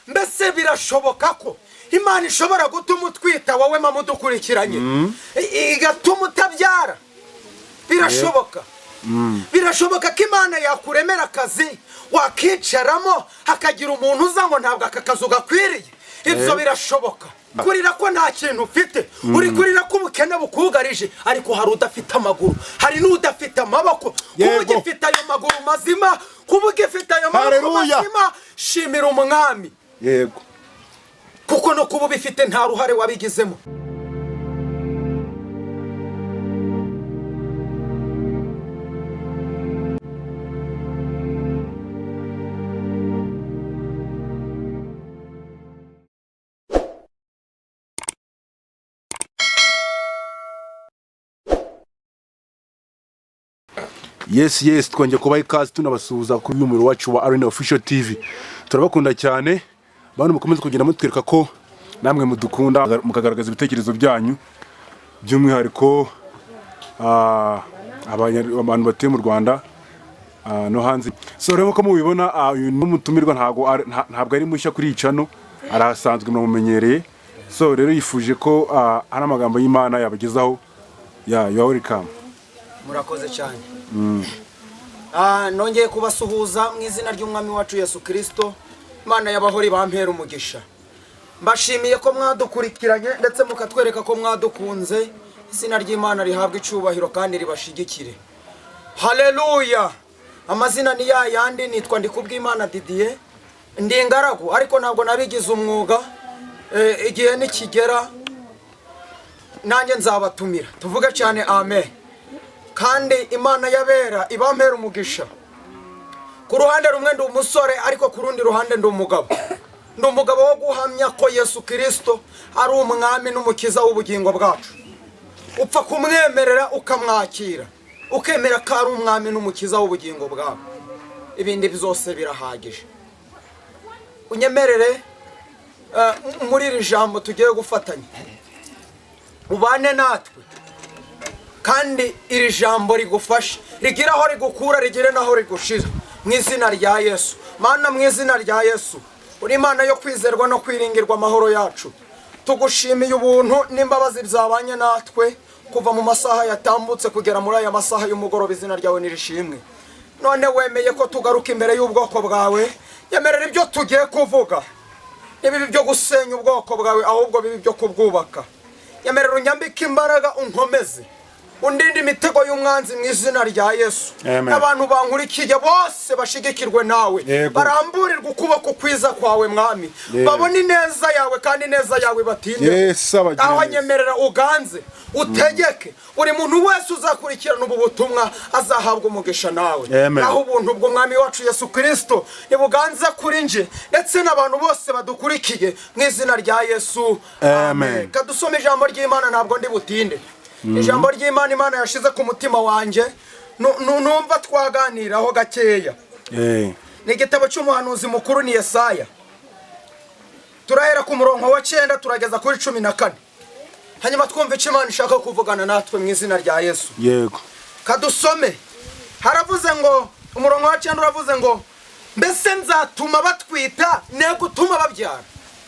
Mbese birashoboka ko Imana ishobora gutuma utwita wowe mama udukurikiranye, igatuma utabyara? Birashoboka. Birashoboka ko Imana yakuremera akazi, wakicaramo hakagira umuntu uza ngo ntabwo aka kazu gakwiriye. Ibyo birashoboka. Kurira ko nta kintu ufite, uri kurira ko ubukene bukugarije, ariko hari udafite amaguru, hari n'udafite amaboko. Kuba ugifite ayo maguru mazima, kuba ugifite ayo maboko Haleluya. mazima, shimira Umwami, kuko no kuba ubifite nta ruhare wabigizemo. Yes, twongeye kubaha ikaze, tunabasuhuza kuri uyu muriro wacu wa Arena Official TV. Turabakunda cyane bantu, mukomeze kugenda mutwereka ko namwe mudukunda, mukagaragaza ibitekerezo byanyu, by'umwihariko abantu batuye mu Rwanda no hanze. So rero ko mubibona, uyu ni umutumirwa, ntabwo ari mushya kuri iyi channel, arahasanzwe, muramumenyereye. So rero yifuje ko hari amagambo y'Imana yabagezaho. Ya, you are welcome. Murakoze cyane. Nongeye kubasuhuza mu izina ry'Umwami wacu Yesu Kirisito. Imana y'abahori bampera umugisha. Mbashimiye ko mwadukurikiranye ndetse mukatwereka ko mwadukunze. Izina ry'Imana rihabwa icyubahiro kandi ribashigikire. Haleluya! Amazina ni ya yandi, nitwa Ndikubwimana Didier, ndi ingaragu ariko ntabwo nabigize umwuga. Igihe nikigera nanjye nzabatumira. Tuvuge cyane amen. Kandi Imana y'abera ibampera umugisha. Ku ruhande rumwe ndi umusore, ariko ku rundi ruhande ndi umugabo. Ndi umugabo wo guhamya ko Yesu Kirisito ari Umwami n'Umukiza w'ubugingo bwacu. Upfa kumwemerera, ukamwakira, ukemera ko ari Umwami n'Umukiza w'ubugingo bwawe, ibindi byose birahagije. Unyemerere muri iri jambo tugiye gufatanya, ubane natwe, kandi iri jambo rigufashe, rigire aho rigukura, rigire n'aho rigushira, mu izina rya Yesu. Mana, mu izina rya Yesu, uri Imana yo kwizerwa no kwiringirwa, amahoro yacu. Tugushimiye ubuntu n'imbabazi byabanye natwe kuva mu masaha yatambutse kugera muri aya masaha y'umugoroba. Izina ryawe nirishimwe. None wemeye ko tugaruka imbere y'ubwoko bwawe. Yemerera ibyo tugiye kuvuga ntibibe ibyo gusenya ubwoko bwawe, ahubwo bibe ibyo kubwubaka. Yemerera unyambike imbaraga, unkomeze, undinde imitego y'umwanzi, mu izina rya Yesu. Amen. Abantu bankurikiye bose bashigikirwe nawe, baramburirwe ukuboko kwiza kwawe, Mwami, babone ineza yawe kandi ineza yawe ibatinde. Yesu abagire Aho neza. nyemerera uganze, utegeke. Buri muntu wese uzakurikirana ubu butumwa azahabwa umugisha nawe. Amen. Naho ubuntu bw'Umwami wacu Yesu Kirisito nibuganze kuri nje ndetse n'abantu bose badukurikiye, mu izina rya Yesu. Amen. Kadusome ijambo ry'Imana, ntabwo ndi butinde. Ijambo ry'Imana Imana yashize ku mutima wanjye, numva twaganiraho gakeya, ni igitabo cy'umuhanuzi mukuru, ni Yesaya. Turahera ku murongo wa 9 turageza kuri 14, hanyuma twumva icyo Imana ishaka kuvugana natwe, mu izina rya Yesu. Kadusome. Haravuze ngo, umurongo wa 9 uravuze ngo: "Mbese nzatuma batwita, ne gutuma babyara?"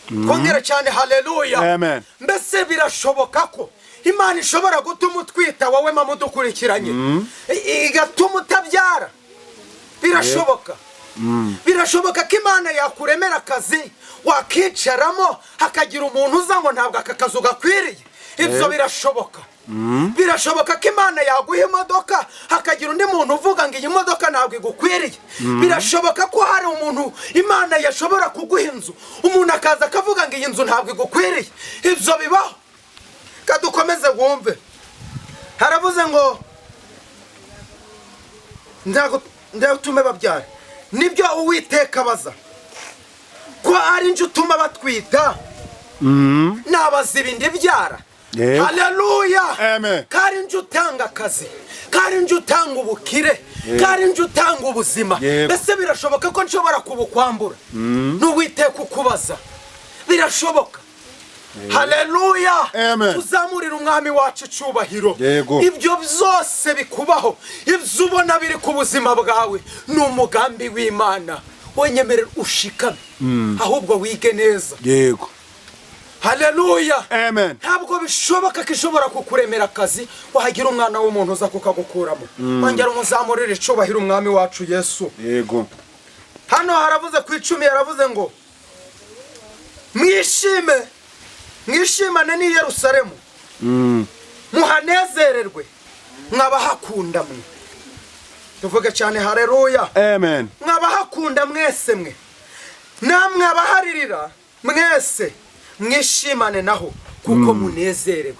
Twongere cyane haleluya. Amen. Mbese birashoboka ko Imana ishobora gutuma utwita wowe mama udukurikiranye, igatuma utabyara? Birashoboka. Birashoboka ko Imana yakuremera akazi, wakicaramo hakagira umuntu uza ngo ntabwo aka kazu gakwiriye. Ibyo birashoboka. Birashoboka ko Imana yaguha imodoka, hakagira undi muntu uvuga ngo iyi modoka ntabwo igukwiriye. Birashoboka ko hari umuntu Imana yashobora kuguha inzu, umuntu akaza akavuga ngo iyi nzu ntabwo igukwiriye. Ibyo bibaho. Kadukomeze wumve. Haravuze ngo: "Nzagutume babyara." Nibyo Uwiteka abaza: "Ko ari njye utuma batwita, nabaza ibindi byara?" Haleluya! Amen. Ko ari njye utanga akazi, ko ari njye utanga ubukire, ko ari njye utanga ubuzima, mbese birashoboka ko nshobora kubukwambura? N'Uwiteka ukubaza. Birashoboka. Haleluya! Amen. Tuzamurire Umwami wacu icyubahiro. Ibyo byose bikubaho, ibyo ubona biri ku buzima bwawe, ni umugambi w'Imana. Wenyemerera ushikame, ahubwo wige neza. Haleluya. Amen. Ntabwo bishoboka ko ishobora kukuremera akazi, wahagira umwana w'umuntu uza kukagukuramo. Wongera umuzamurire icubahiro Umwami wacu Yesu. Hano haravuze ku 10, yaravuze ngo: "Mwishime, mwishimane n'i Yerusalemu, muhanezererwe mwabahakunda mwe." Tuvuge cyane haleluya. Amen. Mwabahakunda mwese mwe, namwe abaharirira mwese, mwishimane naho kuko munezerewe.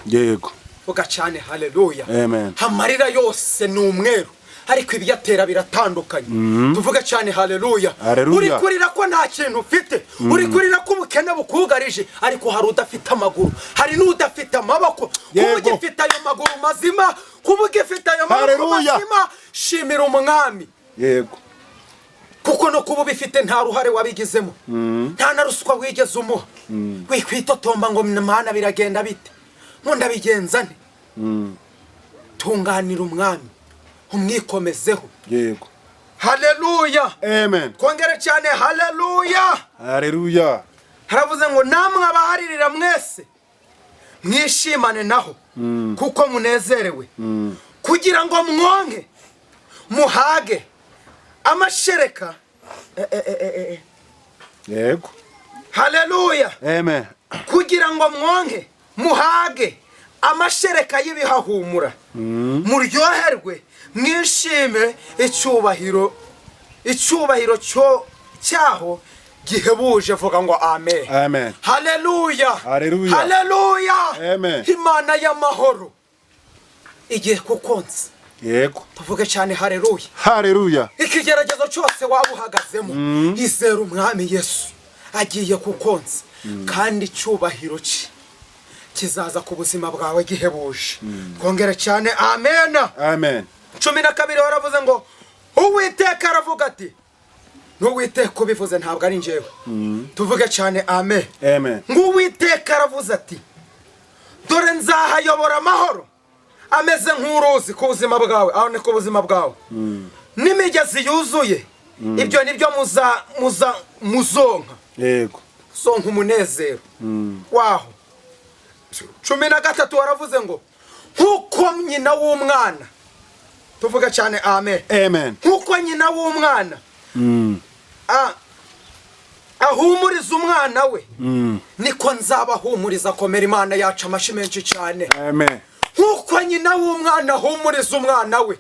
Vuga cyane haleluya. Amen. Amarira yose ni umweru, ariko ibiyatera biratandukanye. Tuvuge cyane haleluya. Haleluya. Uri kurira ko nta kintu ufite, uri kurira ko ubukene bukugarije, ariko hari udafite amaguru, hari n'udafite amaboko. Kuba ugifite ayo maguru mazima, kuba ugifite ayo maboko Haleluya. mazima, shimira Umwami, kuko no kuba ubifite nta ruhare wabigizemo, nta na ruswa wigeze umuha. Wikwitotomba ngo: "Mana, biragenda bite? Ngo ndabigenza nte?" Tunganira Umwami, umwikomezeho. Haleluya. Amen. Twongere cyane haleluya. Haleluya. Haravuze ngo: "Namwe abaharirira mwese, mwishimane naho kuko munezerewe, kugira ngo mwonke muhage amashereka." Haleluya. Amen. "Kugira ngo mwonke muhage amashereka y'ibihahumura, muryoherwe mwishime, icyubahiro cyo cyaho gihebuje." Vuga ngo amen. Amen. Haleluya. Haleluya. Haleluya. Amen. Imana y'amahoro igiye kukonsa. Tuvuge cyane haleluya. Haleluya. Ikigeragezo cyose waba uhagazemo, izera Umwami Yesu, agiye kukonsa, kandi icyubahiro cye kizaza ku buzima bwawe gihebuje. Twongere cyane amena. Amen. 12 baravuze ngo: "Uwiteka aravuga ati." N'Uwiteka ubivuze, ntabwo ari njyewe. Tuvuge cyane amen. Amen. Ngo: "Uwiteka aravuze ati: Dore nzahayobora amahoro ameze nk'uruzi ku buzima bwawe." Aho ni ku buzima bwawe. "N'imigezi yuzuye, ibyo nibyo muza muza muzonka." Zonka umunezero waho. 13 waravuze ngo: "Nk'uko nyina w'umwana," tuvuga cyane amen, Amen. "nk'uko nyina w'umwana ahumuriza umwana we, niko nzabahumuriza." Komera Imana yacu amashyi menshi cyane. Amen. Nk'uko nyina w'umwana ahumuriza umwana we,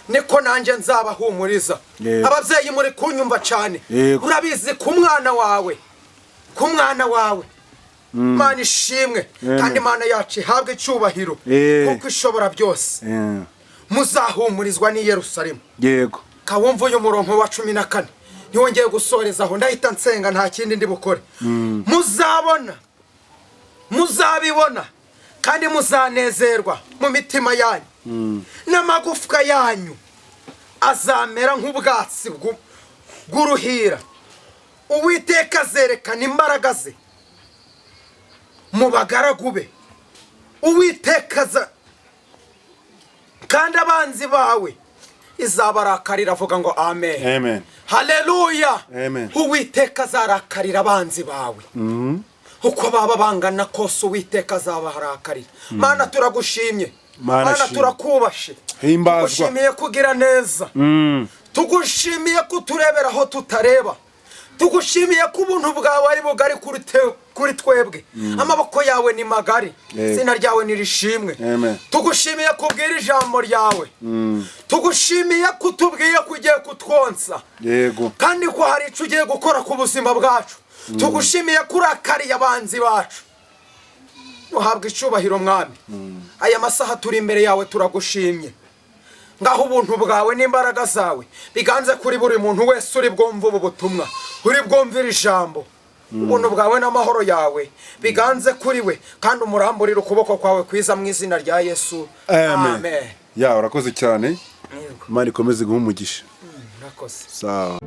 niko nanjye nzabahumuriza. Ababyeyi muri kunyumva cyane, urabizi ku mwana wawe, ku mwana wawe. Imana ishimwe. Amen. Kandi Imana yacu ihabwe icyubahiro, kuko ishobora byose. Muzahumurizwa n'i Yerusalemu. Kawumva uyu murongo wa 14 ntiwongeye gusoreza aho, ndahita nsenga, nta kindi ndi bukore. "Muzabona, muzabibona kandi muzanezerwa mu mitima yanyu, n'amagufwa yanyu azamera nk'ubwatsi bw'uruhira. Uwiteka azerekana imbaraga ze mu bagaragu be. Uwiteka aza kandi abanzi bawe izabarakarira." Avuga ngo amen. Amen. Haleluya. Amen. Uwiteka azarakarira abanzi bawe, uko baba bangana kose, Uwiteka azabarakarira. Mana, turagushimye. Mana, Mana, shimwe. turakubashe. Himbazwa. Tugushimiye kugira neza, tugushimiye kuturebera aho tutareba, tugushimiye ko ubuntu bwawe ari bugari kuri twebwe, amaboko yawe ni magari. Izina ryawe nirishimwe. Amen. Tugushimiye kubwira ijambo ryawe, tugushimiye ko utubwiye ko ugiye kutwonsa, kandi ko hari icyo ugiye gukora ku buzima bwacu. Tugushimiye ko urakariye abanzi bacu. Uhabwa icyubahiro, Mwami. Aya masaha turi imbere yawe, turagushimye. Ngaho ubuntu bwawe n'imbaraga zawe biganze kuri buri muntu wese uri bwumve ubu butumwa, uri bwumvire ijambo. Ubuntu bwawe n'amahoro yawe biganze kuri we, kandi umuramburire ukuboko kwawe kwiza, mu izina rya Yesu. Amen. Ya, urakoze cyane. Yego. Imana ikomeze guha umugisha. Murakoze. Sawa.